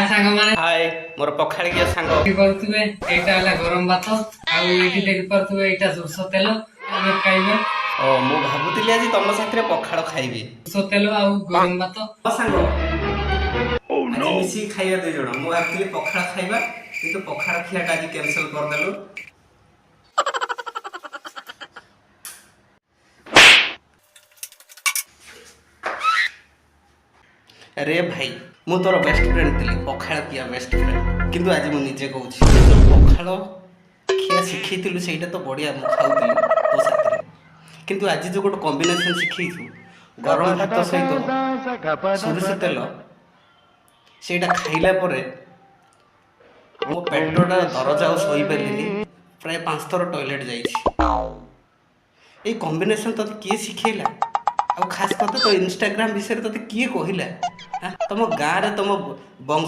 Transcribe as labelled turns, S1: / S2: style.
S1: ସାଙ୍ଗମାନେ।
S2: ହାଏ ମୋର ପଖାଳିକିଆ ସାଙ୍ଗ।
S1: ଦେଖିପାରୁଥିବେ, ଏଇଟା ହେଲା ଗରମ ଭାତ ଆଉ ଏଇଠି ଦେଖିପାରୁଥିବେ, ଏଇଟା ସୋରିଷ ତେଲ। ଆମେ ଖାଇବା।
S2: ଓ, ମୁଁ ଭାବୁଥିଲି ଆଜି ତମ ସାଥିରେ ପଖାଳ ଖାଇବି।
S1: ସୋରିଷ ତେଲ ଆଉ ଗରମ ଭାତ।
S2: ମୋ ସାଙ୍ଗ, ଆଜି ମିଶିକି ଖାଇବା ଦୁଇ ଜଣ। ମୁଁ ଭାବୁଥିଲି ପଖାଳ ଖାଇବା, କିନ୍ତୁ ପଖାଳ ଖିଆଟା ଆଜି କ୍ୟାନସଲ କରିଦେଲୁ। ଆରେ ଭାଇ, ମୁଁ ତୋର ବେଷ୍ଟ ଫ୍ରେଣ୍ଡ ଥିଲି, ପଖାଳ ଖିଆ ବେଷ୍ଟ ଫ୍ରେଣ୍ଡ। କିନ୍ତୁ ଆଜି ମୁଁ ନିଜେ କହୁଛି, ଯୋଉ ପଖାଳ ଖିଆ ଶିଖେଇଥିଲୁ, ସେଇଟା ତ ବଢ଼ିଆ, ମୁଁ ଖାଉଥିଲି ତୋ ସାଥିରେ। କିନ୍ତୁ ଆଜି ଯୋଉ ଗୋଟେ କମ୍ବିନେସନ୍ ଶିଖେଇଛୁ, ଗରମ ଭାତ ସହିତ ସୋରିଷ ତେଲ, ସେଇଟା ଖାଇଲା ପରେ ମୋ ପେଟଟା ଦରଜ, ଆଉ ସହିପାରିଲିନି। ପ୍ରାୟ 5 ଥର ଟଏଲେଟ୍ ଯାଇଛି। ଏଇ କମ୍ବିନେସନ୍ ତୋତେ କିଏ ଶିଖେଇଲା? ଆଉ ଖାସ କଥା, ତୋ ଇନଷ୍ଟାଗ୍ରାମ ବିଷୟରେ ତୋତେ କିଏ କହିଲା? ଆଁ? ତମ ଗାଁରେ ତମ ବଂଶ